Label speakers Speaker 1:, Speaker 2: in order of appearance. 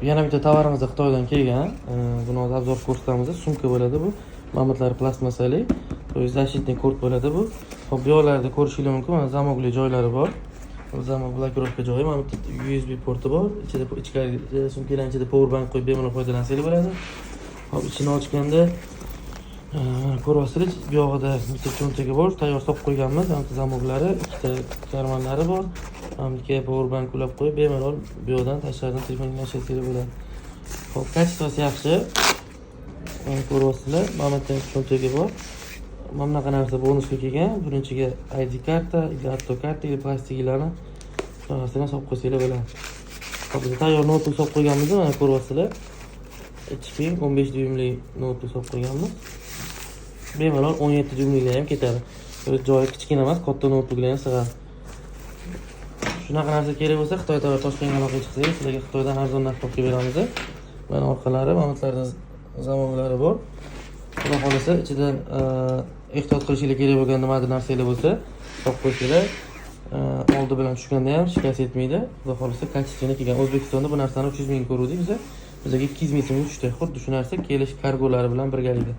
Speaker 1: Yana bitta tovarimiz Xitoydan kelgan. Buni hozir обзор ko'rsatamiz. Sumka bo'ladi bu. Mamatlar plastmassali. То есть защитный корд bo'ladi bu. Hop, bu yoqlarda ko'rishingiz mumkin. Mana замок li joylari bor. Bu замок, блокировка joyi. Mana bu yerda USB porti bor. Ichida, ichkari sumkalarning ichida power bank qo'yib bemalol foydalansanglar bo'ladi. Hop, ichini ochganda mana ko'ryapsizlar, bu yog'ida bitta cho'ntagi bor, tayyor solib qo'yganmiz. Mana bu замок lari, ikkita карман lari bor. Mana bu yerga power bank ulab qo'yib, bemalol bu yoqdan tashqaridan telefonga ishlatsanglar bo'ladi. Hop, качество si yaxshi. Mana ko'ryapsizlar, mana bu yerda cho'ntagi bor. Mana bunaqa narsa bonusga kelgan. Birinchiga ID karta, или avto karta, или plastiklarni shu narsani solib qo'ysanglar bo'ladi. Hop, biz tayyor noutbuk solib qo'yganmiz, mana ko'ryapsizlar. HP 15 dyuymli noutbuk solib qo'yganmiz. Bemalol 17 dyuymliklar ham ketadi. Joyi kichkina emas, katta noutbuklar ham sig'adi. Shunaqa narsa kerak bo'lsa, Xitoy tovar Toshkentga aloqaga chiqsangiz, sizlarga Xitoydan arzon narxda olib kelib beramiz. Mana orqalari, mamatlarda замок lari bor. Xudo xohlasa, ichida ehtiyot qilishinglar kerak bo'lgan nimadir narsalar bo'lsa, solib qo'ysanglar, oldi bilan tushganda ham shikast yetmaydi. Xudo xohlasa, качественный kelgan. O'zbekistonda bu narsani 300 ming ko'ruvdik biz. Bizga 200 ming so'mga tushdi. Xuddi shu narsa kelish kargolari bilan birgalikda.